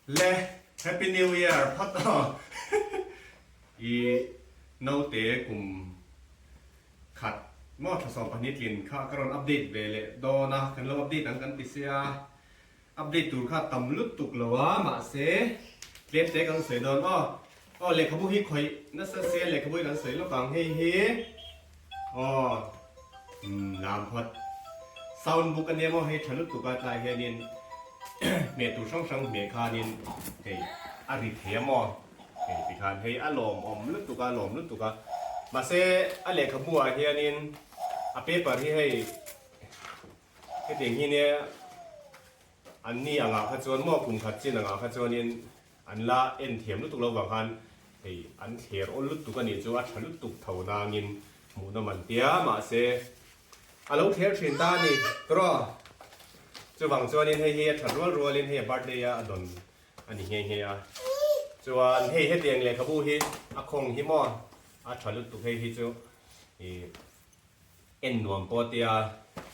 Le Happy New Year phawt aw i naute kum khat maw tha 12 tlin kha ka rawn update ve leh dawn a, kan lo update ang kan ti sia, update tur kha tam lutuk lo a mahse tlem te kan sawi dawn aw. Aw lehkhabu hi khawih nasa sia lehkhabu hi kan sawi lawk ang hei hi aw umm lam phawt sound book ania maw hei tha lutuk a tlai hianin hmeh tur hrang hrang hmeh khanin hei a ri thei a maw hei tikhan hei a lawmawm lutuk a lawm lutuk a mahse a lehkhabu ah hianin a paper hi hei hetiang hi nia an ni angah kha chuan maw kum khat chin angah kha chuanin An la en thiam lutuk lo vang khan hei an thler awl lutuk a nih chu a tha lutuk tho nangin hmuhnawm an tia mahse a lo thler thin ta a ni tawrh chuvang chuanin hei hi a that rual rualin hei a birthday a a dawn a ni nghe nghe a chuan hei hetiang lehkhabu hi a khawng hi maw a tha lutuk hei hi chu ih En nuam pawh tia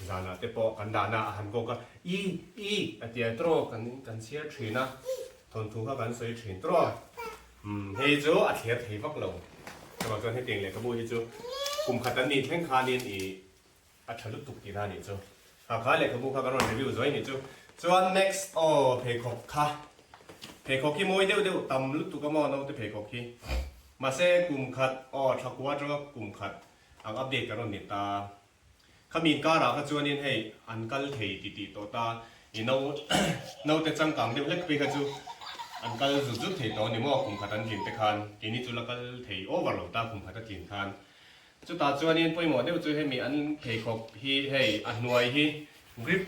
zanah te pawh kan dahna a han kawk a, i, i a tia tawk kan kan chhiar thin a, thawnthu kha kan sawi thin tawk. Umm hei chu a thler thei vak lo. Chuvang chuan hetiang lehkhabu hi chu kum khat an nih thleng khanin i a tha lutuk tihna a nih chu. Kha kha lehkhabu kha kan rawn review zuai nih chu. Chuan next aw pheikhawk kha. Pheikhawk hi mawi deuh deuh tam lutuk a maw naute pheikhawk hi. Mahse kum khat aw thakua atanga kum khat Ang update kan rawn ni ta. Khami inkarah kha chuanin hei an kal thei ti tih tawh ta i no naute changkang deuh hlek phei kha chu an kal zut zut thei tawh a ni maw kum khat an tlin te khan keini chu la kal thei over lo ta kum khat a tlin khan. Chutah chuanin pawimawh deuh chu hemi an pheikhawk hi hei a hnuai hi grip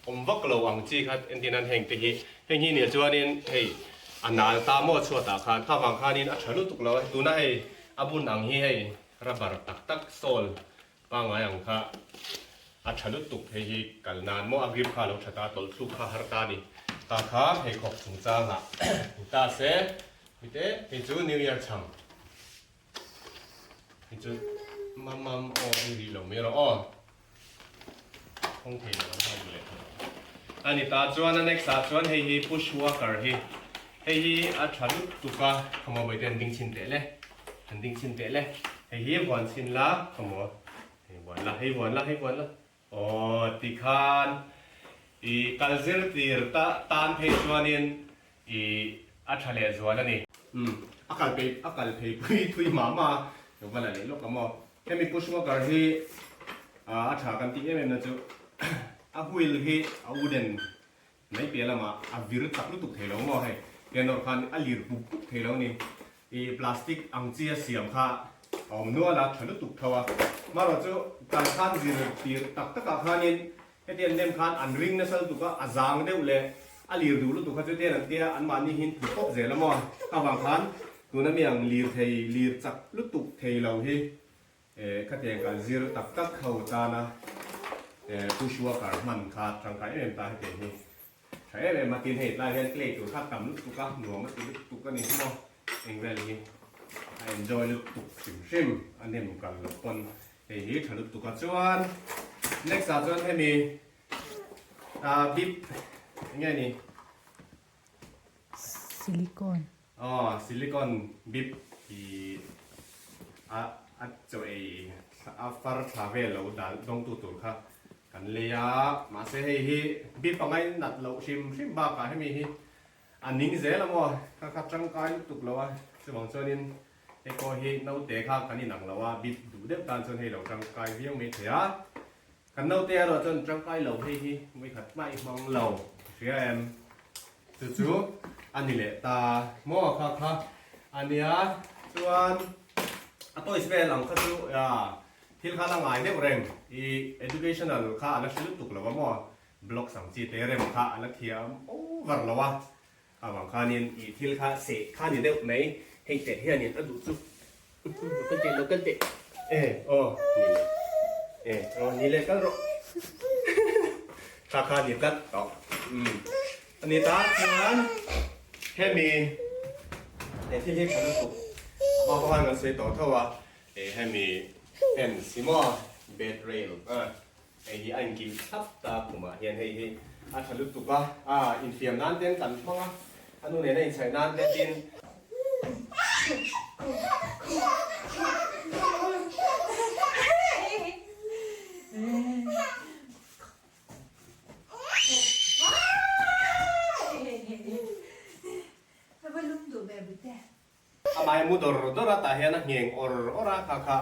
awm vak lo ang chi kha entir nan heng te hi heng hi nia chuanin hei a nal ta maw chhuatah khan kha vang khanin a tha lutuk lo a tuna hei a bun ang hi hei Rubber tak tak sawl pangngai ang kha a tha lutuk hei hi kal nan maw a grip kha a lo tha ta tawlh thluk kha har ta ni ta kha pheikhawk chungchang ah ni ta se mite hei chu new year cham hei chu mam mam aw ei rih lo mai rawh aw. Kawng thei lo an hau leh a ni ta chuan a next ah chuan hei hi push walker hi hei hi a tha lutuk a khawmaw bawihte an ding chhin teh le an ding chhin teh le hei hi vuan chhin la khawmaw hei vuan la hei vuan la hei vuan la aw tikhan i kal zir tir ta tan phei chuanin i a tha leh zual a ni. Umm a kal phei a kal phei pui thui mah mah a lo va la leh lawk ang aw. Hemi push walker hi a tha kan tih em em na chu a wheel hi a wooden mai piah lamah a vir chak lutuk thei lo maw hei tian erawh khan a lir pup pup thei lo a ni. I plastic ang chi a siam kha a awm nual a tha lutuk tho a. Marawh chu kal khan zir tir tak takah khanin Heti an nem khan an ring nasa lutuk a, a zang deuh leh a lir duh lutuk kha chu ten an tia anmahni hin thu pawp zel a maw? Kha vang khan tuna mi ang lir thei, lir chak lutuk thei lo hi eh khatiang kal zir tak tak ho tana eh push walker hman kha tangkai em em ta hetiang hi tha em em a, tin hei tlai hian clay tur kha tam lutuk a, nuam a ti lutuk a ni maw? Eng vel hi a enjoy lutuk hrim hrim a nem kal loh pawn Hei hi tha lutuk a chuan next ah chuan hemi ah bip enge ni silicone aw silicone bip hi a a chaw ei a far thla vel lo dal dawng tu tur kha kan lei a mahse hei hi bip a ngainat loh hrim hrim bakah hemi hi a ning zel a maw kha kha tangkai lutuk lo a chuvang chuanin Hei pawh hi naute kha kan inang lo a, bit duh deuh tan chuan hei lo tangkai viau mai thei a. Kan naute erawh chuan tangkai lo hei hi vawikhat hmai hmang lo hria em? Chu chu a ni leh ta maw kha kha a nia. Chuan a toys vel ang kha chu thil kha la ngai deuh reng i educational kha a la hre lutuk lo a maw, blocks ang chi te rem kha a la thiam over lo a. Avang khanin i thil kha seh kha ni deuh mai, hei teh hianin a duh chu lo kal teh lo kal teh e aw ni leh e aw ni leh kal rawh kha kha ni tlat tawh umm a ni ta chuan hemi he thil hi tha lutuk a hma pawh khan kan sawi tawh tho a e hemi fence hi maw bed rail a. Hei hi a inkilh thlap ta khumah hian hei hi a tha lutuk a, a infiam nan ten kan hmang a, A nu nena inchhaih nan te tin. A hmai mu dawr dawr a tah hian a ngheng awr awr a, kha kha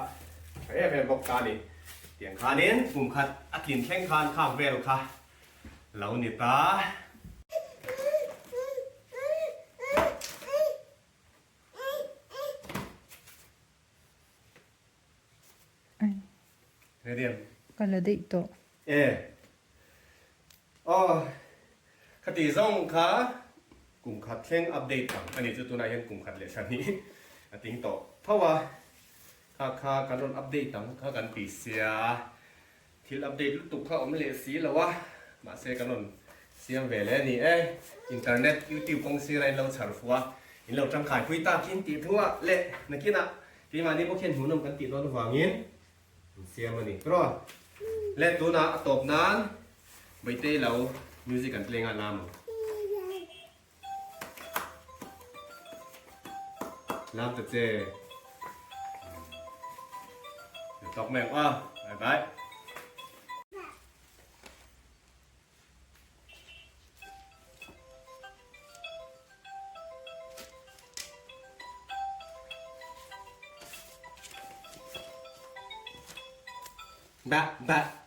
tha em em bawk ta a ni. Tiang khanin kum khat a tlin thleng khan khang vel kha lo ni ta. Ready em? Ka la daih tawh. E. Aw, khati zawng kha kum khat thleng update ang a ni chu tunah hian kum khat leh thla hnih a ting tawh tho a, kha kha kan rawn update ang kha kan ti sia, thil update lutuk kha awm leh si lo a, mahse kan rawn siam ve leh a ni e, internet youtube kawng sira in lo chhar fuh a, in lo tangkai pui takin tih thu ah leh nakinah keimahni bawk hian hmuhnawm kan tih dawn avangin An siam a ni. Tiraw? Le tunah a tawp nan Baitei lo music an play nghal la maw? Lam ta che. Tawk mai ang aw. Bye bye. Ba ba.